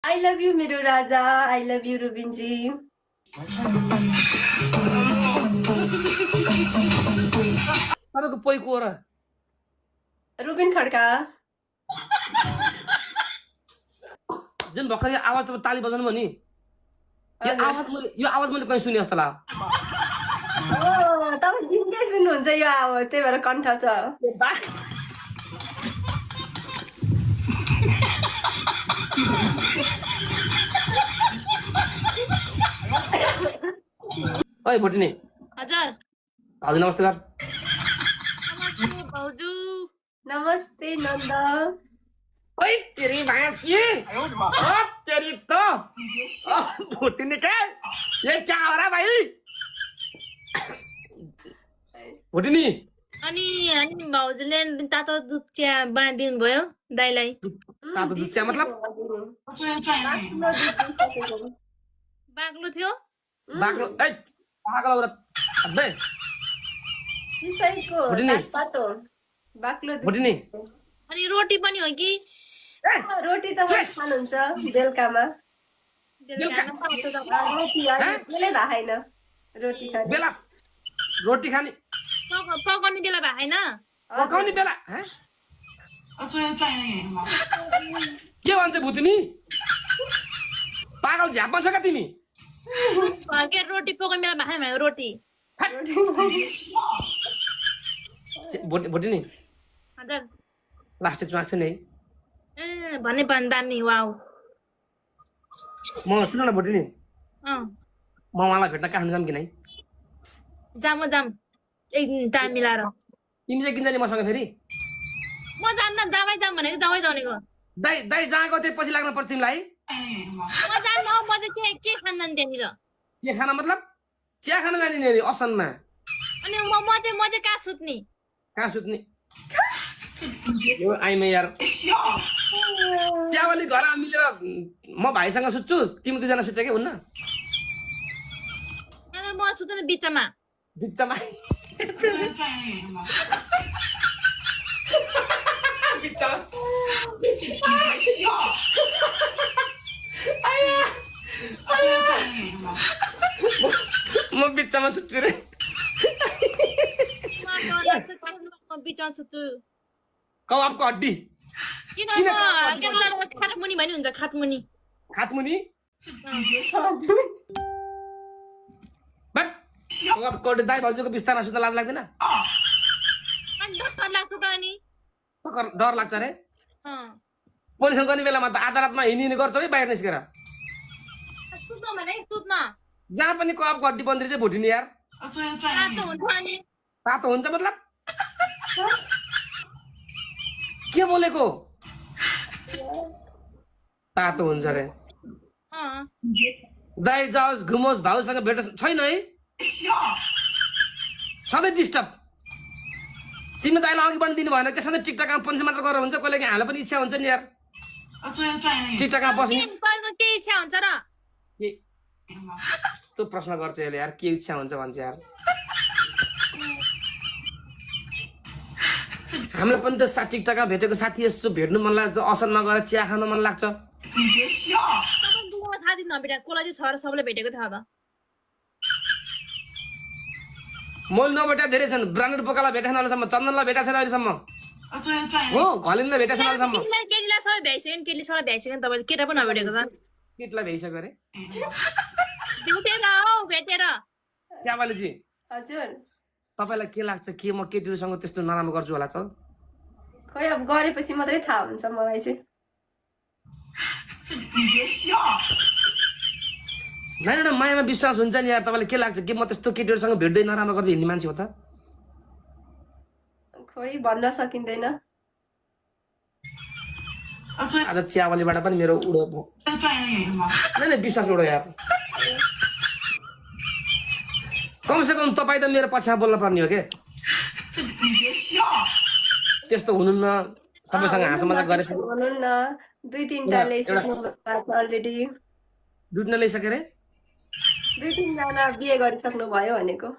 I love you मेरो राजा, I love you रुबिनजी। तपाईँको पोइ को र रुबिन खड्का। जुन भर्खर यो आवाज तपाईँ ताली बजाउनु भयो नि यो आवाज मैले कहीँ सुने जस्तो लाग्यो। तपाईँ दिनकै सुन्नुहुन्छ यो आवाज, त्यही भएर कण्ठ छ। ओइ भोटिनी। हजुर हजुर नमस्कार। नमस्ते भाउजू। नमस्ते नन्द। ओइ तेरी भैंस की तेरी तो भोटिनी क्या ये क्या हो रहा भाई भोटिनी। अनि भाउजूले तातो दुध चिया बनाइदिनु भयो दाइलाई। तातो दुध चिया मतलब बाक्लो थियो। बाक्लो ए पागल औरत अबे त्यसैको पातो बाक्लो दुध। भोटिनी अनि रोटी पनि हो कि? रोटी त खानुहुन्छ बेलुकामा। बेलै भएन रोटी खाने। बेला रोटी खाने पकाउने बेला भएन। पकाउने बेला के भन्छ भुतिनी पागल झ्याप छ क्या तिमी? के रोटी पकाउने बेला भएन भने रोटी। भोटिनी हजुर लास्ट चुनाव छ नि भन्ने पनि दामी। वाउ म सुन न भोटिनी म उहाँलाई भेट्न कहाँ जाम कि नै? जाम एक दिन टाइम मिलाएर। तिमी चाहिँ किन जाने मसँग फेरि? म जान्न दबाई जाम भनेको दबाई जानेको। दाइ दाइ जहाँको त्यो पछि लाग्नु पर्छ तिमीलाई। म जान्न म चाहिँ के खान जाने त्यहाँनिर। के खाना मतलब चिया खान जाने नि असनमा? अनि म चाहिँ कहाँ सुत्ने? कहाँ सुत्ने यो आइमे यार चियावाली घर मिलेर म भाइसँग सुत्छु तिमी दुईजना सुत्यो कि हुन्न? म सुत्दैन बिचमा बिचमा म बिचमा सुत्छु रे। बिचमा सुत्छु। कबाबको हड्डी किन खाटमुनि भन्ने हुन्छ? खाटमुनि खाटमुनि कबाबको हड्डी दाइ भाउजूको बिस्तारमा सुत्न लाज लाग्दैन? डर लाग्छ त। अनि डर लाग्छ रे? पोलिसमा गर्ने बेलामा त अदालतमा हिँड्ने गर्छ है बाहिर निस्केर। सुत्न भने सुत्न जहाँ पनि कबाबको हड्डी बन्दी चाहिँ भुटिनी यार। तातो हुन्छ मतलब के बोलेको? तातो हुन्छ रे। दाइ जाओस् घुमोस् भाउसँग भेटोस् छैन है सधैँ डिस्टर्ब। तिमीले दाइलाई अघि बढ्नु दिनु भएन के? सधैँ टिकटकमा पन्सी मात्र गरेर हुन्छ कहिले हाम्रो पनि इच्छा हुन्छ नि यार टिकटकमा बस्ने। के इच्छा हुन्छ र? त्यो प्रश्न गर्छ यसले यार के इच्छा हुन्छ भन्छ यार। हामीलाई पनि त टिकटकमा भेटेको साथी यसो भेट्नु मन लाग्छ असनमा गएर चिया खान मन लाग्छ। थाहा दिन नभेटा कसलाई चाहिँ छ र सबैले भेटेको थाहा त। मैले नभेटा धेरै छन्। ब्रान्डेड बोकालाई भेटेको छैन अहिलेसम्म। चन्दनलाई भेटेको छैन अहिलेसम्म हो। घलिनलाई भेटेको छैन अहिलेसम्म। केटीलाई सबै भ्याइसक्यो केटी सबै भ्याइसक्यो तपाईँले केटा पनि नभेटेको त। केटीलाई भ्याइसक्यो अरे भेटेर हौ भेटेर। च्यावालीजी हजुर तपाईँलाई के लाग्छ के म केटीहरूसँग त्यस्तो नराम्रो गर्छु होला त? खोइ अब गरेपछि मात्रै थाहा हुन्छ मलाई चाहिँ। नानी मायामा विश्वास हुन्छ नि यार। तपाईँलाई के लाग्छ के म त्यस्तो केटीहरूसँग भेट्दै नराम्रो गर्दै हिँड्ने मान्छे हो त? खोइ भन्न सकिँदैन। आज चियावालीबाट पनि मेरो उडो नै विश्वास उडो यार। कमसे कम तपाईँ त मेरो पछाडि बोल्न पर्ने हो के? त्यस्तो हुनुहुन्न। तपाईँसँग हाँसो मजाक गरे हुनुहुन्न। दुई तिनटा ल्याइसक्नु अलरेडी। दुईजना ल्याइसके रे? दुई तिनजना बिहे गरिसक्नु भयो भनेको।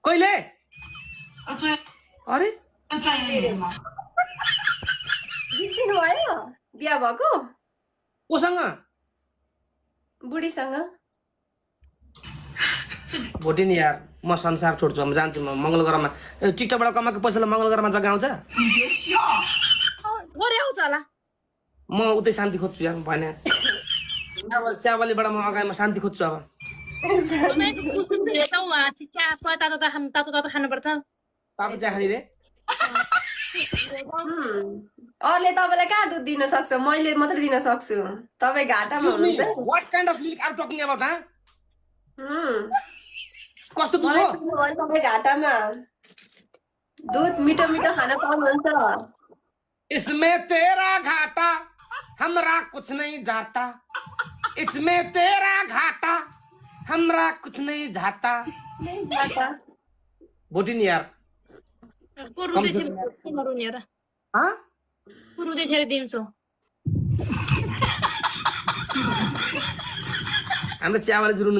कहिले? अरे बिर्सिनु भयो बिहा भएको? कोसँग बुढीसँग भोटे नि यार म संसार छोड्छु म जान्छु म मङ्गलग्रहमा टिकटकबाट कमाएको पैसाले मङ्गलग्रहमा जग्गा आउँछ गरे आउँछ होला म उतै शान्ति खोज्छु यार भएन चियावालीबाट म अगाडिमा शान्ति खोज्छु अब तातो खानुपर्छ तातो चिया खाने रे अरूले तपाईँलाई कहाँ दुध दिन सक्छ मैले मात्रै दिन सक्छु तपाईँ घाटामा हुनुहुन्छ What kind of milk are you talking about, huh? कस्तो दुध मलाई हो सुन्नुभयो तपाईँ घाटामा दुध मिठो मिठो खान पाउनुहुन्छ इसमें तेरा घाटा हमरा कुछ नहीं जाता इसमें तेरा घाटा हमरा कुछ नहीं जाता भोटी नि यार हाँ कुरु देखेर दिन्छु हाम्रो चियावाला जुरुनु